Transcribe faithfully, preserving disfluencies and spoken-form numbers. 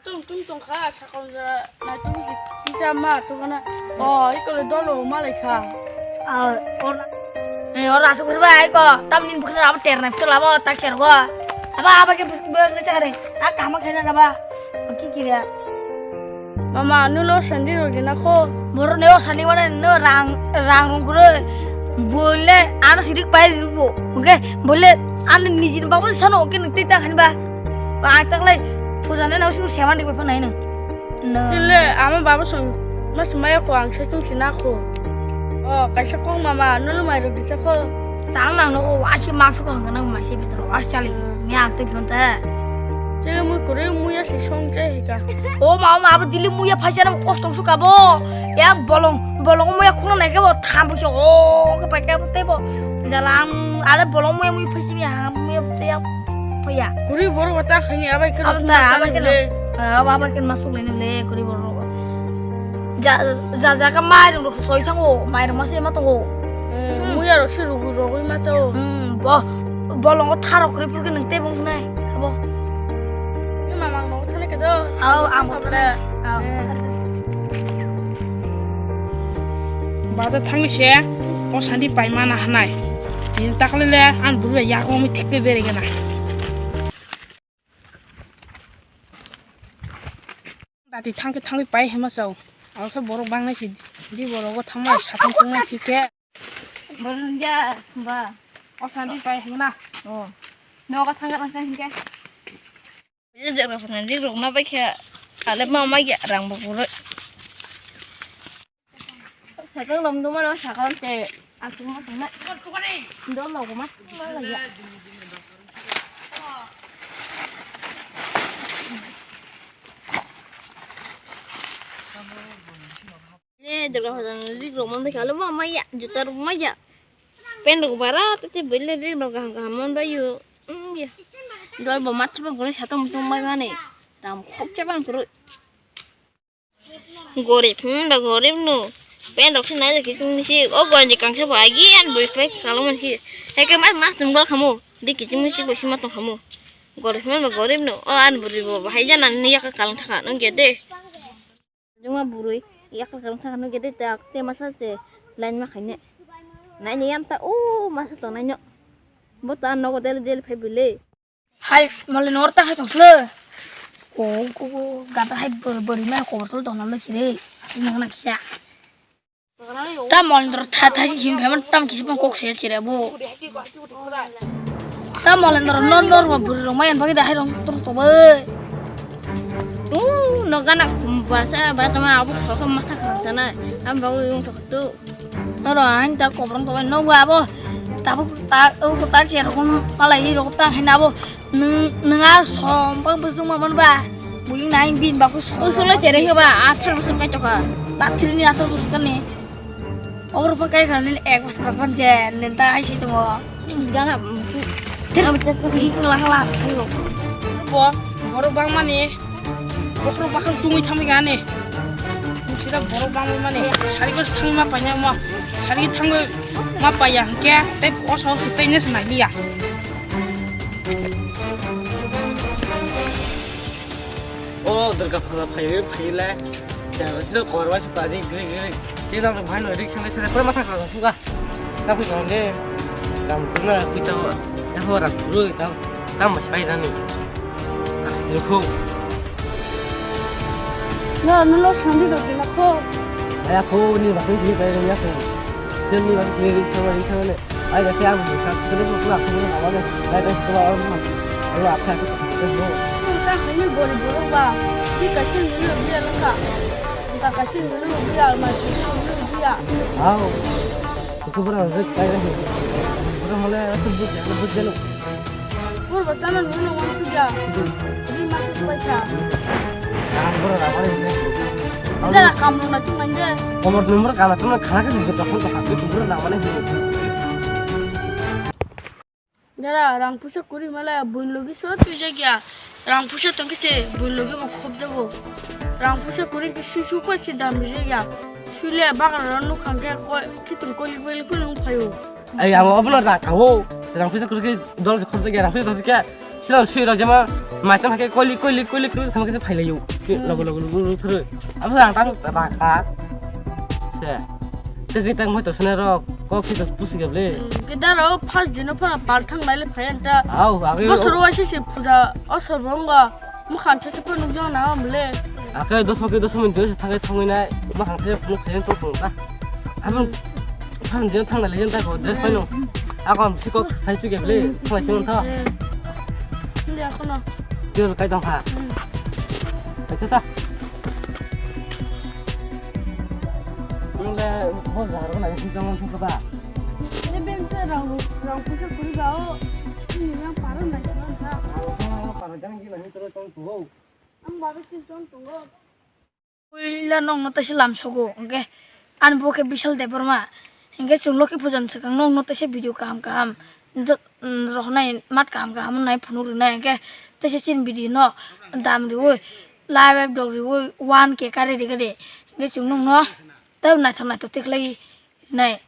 Tung tung tong kha, sakon jora nai tung si kisa ma tong na. O, iko le dolo ma le kha. Ah, or, eh, or asuk bai ko. Tam nin bukhna abo ter na pito labo tak ser go. Aba, aba ke bus bus ne chare. A kama khaina na ba. Ki ki ya. Mama, anu lo sandi ro dina kho. Moro ne o sandi wana no rang, rang rong kuro. Bole, ano sirik pai rubo. Oke, bole, ano nijin babu sano oke nukte ta khani ba. Ba, ang taklai puja nai nang sing seman di berpa nai nang. No. Chile, ama baba song, mas maya ko ang sesum sina ko. O, kaisa kong mama, nulu mai rok disa ko. Tang nang no ko wasi mangso ko hang nang mai se bitro was chali. Hmm. Ni ang tu bion ta. Chile mui kore mui asi song che hika. O mama, mama, abo dili mui ya phaisa na kostong su ka bo. Ya bolong, bolong mui ya khuna nai ke bo tham bo so. O, ke pai ke bo te bo. Jalam, ale bolong mui ya mui phaisa bi ha, mui ya se ya. Paya. Kuri borok ta khani abai khe. Abo ta, abai khe. Abo abai khe masuk lene le kuri borok. Ja, ja, ja ka mairung rok soi thango, mairung masa ma tongo. Hmm. Muya rok se rugu rogoi ma chao. Hmm, bo, bolongo tharok kuri purke nang tebong nai. Abo. Ni mama no thale ke do. Ao, ang bo thale. Ao. Hmm. Bajar thangwi se, o sandi pai mana hanai. Nini takle le, an buru ya, o mi thik te bere gana. Dati thangke thangwi pai hema sao. Abo khe borok bangnai si di borok o thangma satung tungnai thike. Borok ya ba. O sandi pai hema. O. Nogo thangka thangka hingke. Bile jagra phana dik rok ma bai khe. Ale ma ma ya rang bo borok. Sakang nom duma no sakang te asung ma tuma. Dol lo ma tuma la ya. Le durga hodan rik rok mon de kalo ma ma ya juta rok ma ya. Pen rok bara te te bile rik rok gaham gaham mon da yu. Mm, ya. Dol bo mat chapa gure satung tung bai mane. Ram khop chapa gure. Gorib, hmm, da gorib no. Pen rok se nai le kiching miching. O gonji kangsa bo agi an bui pai kalam an si. Heke mas mas tong bal khamu. Di kiching miching bo si ma tong khamu. Gorib, hmm, da gorib no. O an buri bo bahai jana ni yak kalang thaka no gede. Juma buri yak kalang thaka no gede ta te masa se line ma khaine. Nai ni yam ta o masa to nai no. Bo ta nogo deli deli phai bile. Hai, mole nor ta hai tong sle. Ko, ko, ko, gata hai bor-, bori ma kobor tol dona le sire. Asi nang na kisa. Ta mole nor tha tha si him pheman tam kisi pang kok se sire bo. Ta mole nor nor nor ma buri rong ma yan bagi da hai rong tur to bai. Tu no gana barsa bara tama abu sok ma tha kha sana. Am bagu yung sok tu. Noro ang ta kobrong to no ba bo. Ta bo ta o ta che ro kon pala i ro ta hina bo. Nung nung a som pa bu sung ma ban ba. Bu ing nai bin ba ku som. Usung le chere ba athar usung kai to ka. Ta thri ni athar usung kan ni. Or pa kai kan ni ek bas ba kan je nen ta ai si to mo. Gana. Thir. Hala hala. Bo borok bangmani bokhorok bakhorok tungwi thangwi gani. Sida borok bangmani sari ko thangwi ma paina ma sari thangwi ma paiya hwnkhe tei osa osa tei nes nai liya. O durga phaja phaiwi phailai. Sida korwa sita ring ring ring. Sida bhai no ring sanai sanai pura matha khara suga. Tabuk jang de ram kurna kuchao. Abo ram kuru tam tam mas pai dani. Aku jero khu. No, no lo sandi do kila kho. Aya kho ni bakun ni pai ya kho. Jen ni bakun ni ri kho ni kho ne. Ai ga siya mu sa kho ni kho la kho ni awa ne. Ai ga kho awa ma. Awa apsa kho kho kho. Ka kani bori boro ba. Ki ka chen ni lo biya lo ka. Ka ka chen ni lo biya ma chen ni lo biya. Aw. Itu bora rik pai ga. Bora mole tu bujja na bujja lo. Purbo chana nuna wan puja. Di masuk baca. Ang boro ramani hini. Jara kamu na tu manja. Komor nomor kala tu khana ke bisa takut tak tu boro ramani hini. Jara rang pusa kuri mala bun logi so tu jagya. Rang pusa tong kise bun logi mo khop jabo. Rang pusa kuri ke susu ko si dam jagya. Sule bagar ron nuk khang ke ko kitung ko lik lik ko lung phayo. Ai, ang obono rang kha o. Rang puisa kwrwi khe dol se khorjak ya, rang puisa tong khe. Sila sui rok jema Mai tang ke koli koli koli koli tang ke phai layu. Logo logo logo thuru. Abo ang tang ta ka. Se. Te ke tang mo to sene ro ko ki to pusi gable. Ke daro first dino phana par thang lai le phai anta. Au age. Bosor wa si se puja o sorbongo. Mo khan se se phano jona amle. Ake dos mo ke dos mo dino se thang thang nai. Mo khan se mo khen to ko ta. Abo. Thang jeng thang nai jeng ta ko dress paino. Ako am sikok sai sikok le thang jeng tha. Hindi ako na. Jeng kai tong kha. Acha ta. Nung le bo jar ko na jeng tong thang ba. Ini ben sa rang rang pusa kuri ba o. Ini rang paro na jeng tha. Paro jeng jeng ni tro tong tu. Ang ba ke tong tu. Puila nokno taisa lamsogo, hwnkhe ani bo khe Bishal Debbarma, hwnkhe chwng Loki puja ni swkang nokno taisa video kaham kaham, jo-, mm, rohornai mat kaham kaham nai phunuk rwnai, hwnkhe taisa chini video no dam riui, like rok riui, one K kari rikha de, hwnkhe chwng nokno tei naithok naithok tikhlai nai.